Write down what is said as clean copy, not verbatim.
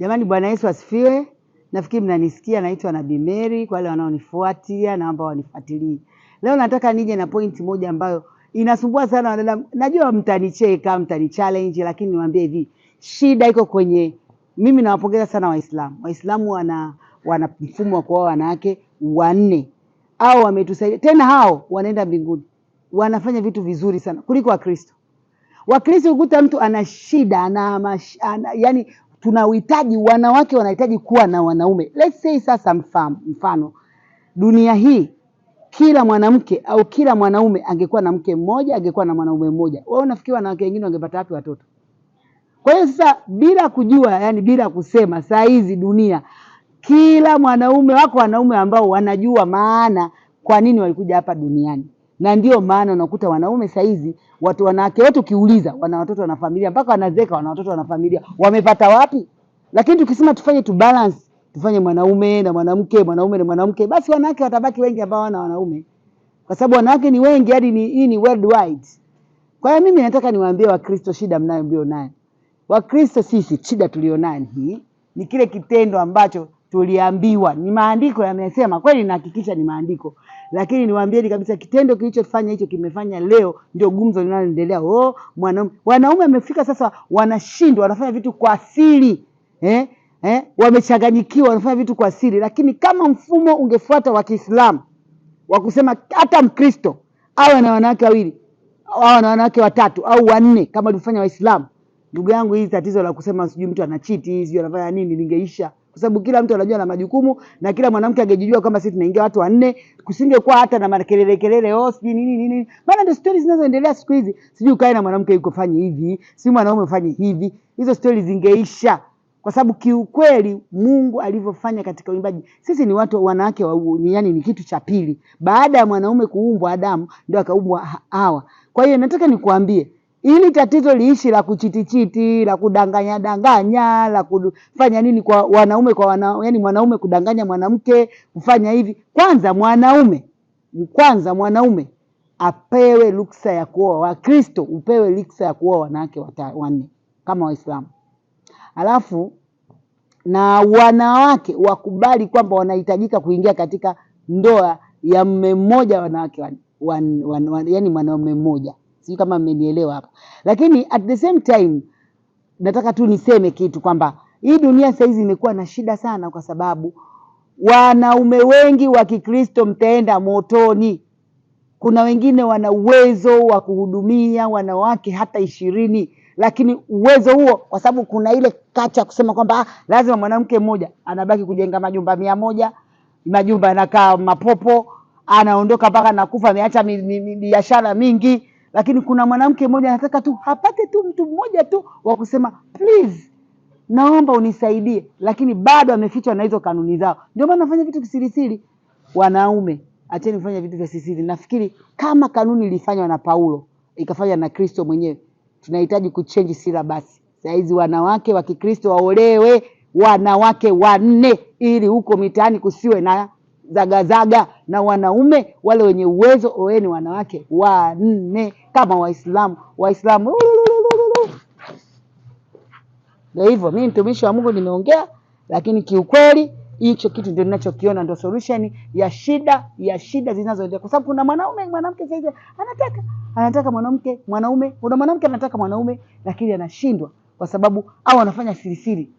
Jamani, Bwana Yesu asifiwe. Nafikiri mnanisikia, naitwa Nabii Mary. Kwa wale wanaonifuatia, naomba wanifuatilie. Leo nataka nije na pointi moja ambayo inasumbua sana wanadamu. Najua mtanicheka, mtanichallenge, lakini niwaambie hivi, shida iko kwenye mimi. Nawapongeza sana Waislamu. Waislamu wana mfumo wa kuoa wanawake wanne, au wametusaidia tena, hao wanaenda mbinguni, wanafanya vitu vizuri sana kuliko Wakristo. Wakristo ukuta mtu ana shida ana, yani tuna uhitaji, wanawake wanahitaji kuwa na wanaume. Let's say sasa, mfano dunia hii kila mwanamke au kila mwanaume angekuwa na mke mmoja, angekuwa na mwanaume mmoja, wewe unafikiri wanawake wengine wangepata wapi watoto? Kwa hiyo sasa, bila kujua, yani bila kusema, saa hizi dunia kila mwanaume, wako wanaume ambao wanajua maana kwa nini walikuja hapa duniani, na ndio maana unakuta wanaume saa hizi watu wanawake wote ukiuliza, wana watoto, wana familia, mpaka wanazeeka, wana watoto, wana familia, wamepata wapi? Lakini tukisema tufanye tu balance, tufanye mwanaume na mwanamke, mwanaume na mwanamke, basi wanawake watabaki wengi ambao wana wanaume, kwa sababu wanawake ni wengi, hadi ni hii ni worldwide. Kwa hiyo mimi nataka niwaambie Wakristo, shida mnayo mlio nayo Wakristo, sisi shida tulionayo hii ni kile kitendo ambacho tuliambiwa, ni maandiko yamesema kweli, nahakikisha ni maandiko, lakini niwaambieni kabisa kitendo kilichofanya hicho kimefanya leo ndio gumzo linaloendelea. Oh, mwanaume wanaume wamefika sasa, wanashindwa, wanafanya vitu kwa siri eh? Eh? Wamechanganyikiwa, wanafanya vitu kwa siri, lakini kama mfumo ungefuata wa Kiislamu wa kusema hata Mkristo awe na wanawake wawili au na wanawake watatu au wanne kama walivyofanya Waislamu, ndugu yangu, hii tatizo la kusema sijui mtu anachiti sijui anafanya nini lingeisha, kwa sababu kila mtu anajua na majukumu, na kila mwanamke angejijua kwamba sisi tunaingia watu wanne, kusingekuwa hata na makelele kelele, oh sijui nini nini. Maana ndio stories zinazoendelea siku hizi, sijui ukae na mwanamke yuko fanye hivi, si mwanaume ufanye hivi, hizo stories zingeisha kwa sababu kiukweli Mungu alivyofanya katika uimbaji, sisi ni watu wanawake wa, yani ni kitu cha pili baada ya mwanaume kuumbwa Adamu, ndio akaumbwa Hawa. Kwa hiyo nataka nikuambie ili tatizo liishi la kuchitichiti la kudanganya danganya la kufanya nini kwa wanaume kwa wana, yani mwanaume kudanganya mwanamke kufanya hivi, kwanza mwanaume kwanza mwanaume apewe ruksa ya kuoa, Wakristo upewe ruksa ya kuoa wanawake wanne kama Waislamu, alafu na wanawake wakubali kwamba wanahitajika kuingia katika ndoa ya mume mmoja wanawake yani mwanaume mmoja. Sijui kama mmenielewa hapa, lakini at the same time nataka tu niseme kitu kwamba hii dunia sasa hizi imekuwa na shida sana, kwa sababu wanaume wengi wa Kikristo mtaenda motoni. Kuna wengine wana uwezo wa kuhudumia wanawake hata 20, lakini uwezo huo, kwa sababu kuna ile kacha kusema kwamba lazima mwanamke mmoja anabaki kujenga majumba 100, majumba yanakaa mapopo, anaondoka mpaka nakufa, ameacha biashara mingi. Lakini kuna mwanamke mmoja anataka tu apate tu mtu mmoja tu wa kusema please, naomba unisaidie, lakini bado amefichwa na hizo kanuni zao. Ndio maana nafanya vitu kisirisiri. Wanaume, acheni kufanya vitu vya sisiri. Nafikiri kama kanuni ilifanywa na Paulo ikafanywa na Kristo mwenyewe, tunahitaji kuchange syllabus. Saa hizi wanawake wa Kikristo waolewe wanawake wanne, ili huko mitaani kusiwe na zagazaga, na wanaume wale wenye uwezo oeni wanawake wanne kama Waislamu. Waislamu ndio hivyo. Mimi mtumishi wa Mungu nimeongea, lakini kiukweli hicho kitu ndio ninachokiona ndio solution ya shida zinazoendelea, kwa sababu kuna mwanaume mwanamke sasa anataka mwanamke mwanaume, kuna mwanamke anataka mwanaume lakini anashindwa kwa sababu au anafanya siri siri.